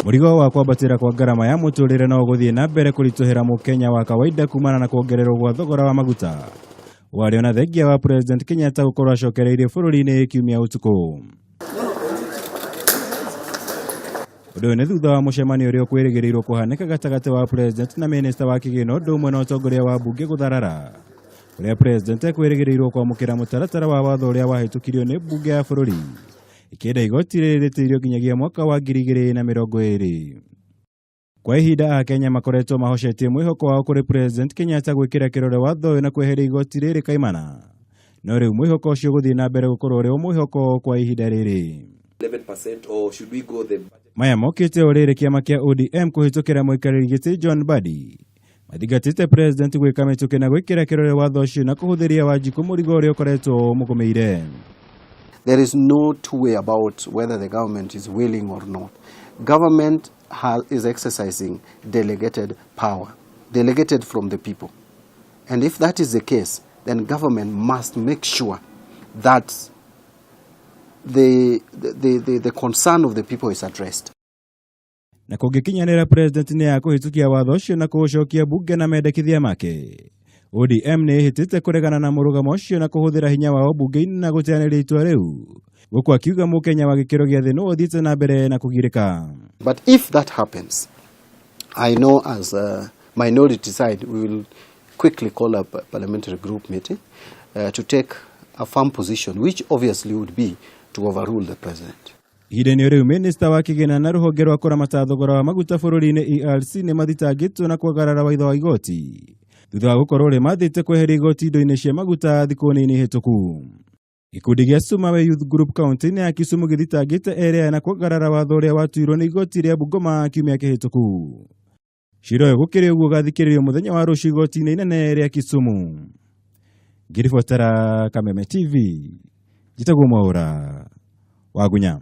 Mũrigo wa kwambatĩra kwa ngarama ya mũtũrĩre no ũgũthiĩ na mbere kũritũhĩra mũkenya wa kawaida kumana na kuongererwo gwa thogora wa maguta warĩ ona thengia wa President Kenyatta gũkorwo acokereirie bũrũri-inĩ kiumia ũtukũ. Ũndũ ũyũ nĩ thutha wa mũcemanio ũrĩa ũkwĩrĩgĩrĩirwo kũhanĩka gatagatĩ wa President na Minista wa kĩgĩna ũndũ ũmwe na ũtongoria wa mbunge gũtharara ũrĩa President ekwĩrĩgĩrĩirwo kwamũkĩra mũtaratara wa watho ũrĩa wahĩtũkirio nĩ mbunge ya bũrũri ĩkĩenda igoti rĩrĩ rĩtĩirio nginyagia mwaka wa 2020. Kwa ihinda Akenya makoretwo mahocetie mwĩhoko wao kũrĩ President Kenyatta gwĩkĩra kĩrore watho ũyũ na kweheria igoti rĩrĩ kaimana, no rĩu mwĩhoko ũcio gũthiĩ na mbere gũkorwo ũrĩ o mwĩhoko kwa ihinda rĩrĩ. 11% or should we go the Maya mokĩte o rĩrĩ kĩama kĩa ODM kũhĩtũkĩra mũikarĩri gĩtĩ John Mbadi mathingatĩte President gwĩka mĩtũkĩ na gwĩkĩra kĩrore watho ũcio na kũhũthĩria Wanjikũ mũrigo ũrĩa ũkoretwo ũmũgũmĩire. There is no two way about whether the government is willing or not. Government is exercising delegated power, delegated from the people. And if that is the case, then government must make sure that the concern of the people is addressed. Na kũngĩkinyanĩra President nĩ akũhĩtũkia watho ũcio na kũũcokia mbunge na mendekithia make. ODM nĩ ĩhĩtĩte kũregana na mũrũgamo ũcio na kũhũthĩra hinya wao mbunge-inĩ na gũteanĩria itua rĩu, gũkũ akiuga mũkenya wa gĩkĩro gĩa thĩ nĩwe ũthiĩte na mbere na kũgirĩka. But if that happens, I know as a minority side, we will quickly call up a parliamentary group meeting to take a firm position, which obviously would be to overrule the president. Ihinda-inĩ rĩu minista wa kĩgĩna na rũhonge rwa kũramata thogora wa maguta bũrũri-inĩ ERC nĩ mathitangĩtwo na kwagarara watho wa igoti thutha wa gũkorwo rĩmathĩte kweheria igoti indo-inĩ cia maguta thikũ nini hĩtũku. Gĩkundi gĩa Sumawe Youth Group kaunti-inĩ ya Kisumu gĩthitangĩte erĩ aya na kwagarara watho ũrĩa watuirwo nĩ igoti rĩa Bungoma kiumia kĩhĩtũku. Cira ũyũ gũkĩrĩ ũguo ũgathikĩrĩrio mũthenya wa rũciũ igoti-inĩ inene rĩa Kisumu. Ngĩribotera Kameme TV, njĩtagwo Mwaũra Wagunya.